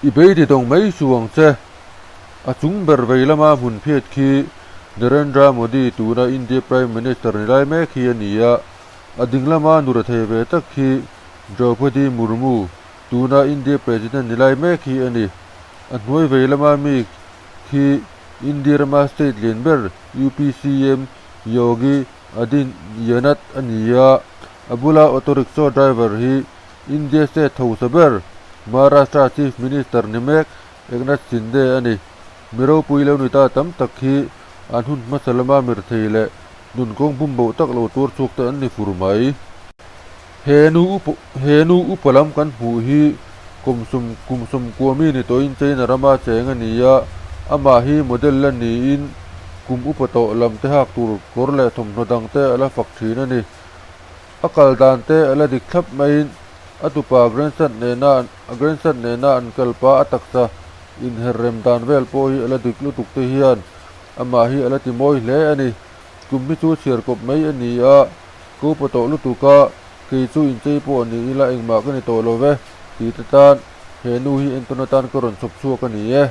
I beidi dawng mai su ang che. A chung ber vei lama hmun phiat khi Narendra Modi tuna India Prime Minister ni lai mek hi a ni a, a ding lama nura thei ve tak khi Draupadi Murmu tuna India President ni lai mek hi a ni. A hnuai vei lama mi khi India rama state lian ber UP CM Yogi Adityanath a ni a, a bula auto rickshaw driver hi India state hausa ber Maharashtra Chief Minister ni mek Eknath Shinde a ni. Mi ropui lo ni ta tam tak hi an hun hmasa lama mirthei leh nun kawng bum boh tak lo tuar chhuak te an ni fur mai. He nu he nu upa lam kan hmuh hi kum kum sawmkua mi ni tawhin China rama cheng a ni a, amah hi model la niin kum upa tawh lam te hak tur kawr leh thawmhnaw dang te a la fak thin a ni. A kal dan te a la dik thlap maiin a tupa grandson nena a grandson nena an kalpa a taksa inher rem dan vel pawh hi a la dik lutuk te hian amah hi a la ti mawi hle a ni. Kum hi chu chhiar kawp mai a ni a, ka upa tawh lutuk a, kei chu inchei pawh a ni ila engmah ka ni tawh lo ve tih te tan he nu hi entawn atan ka rawn chhawp chhuak a ni e.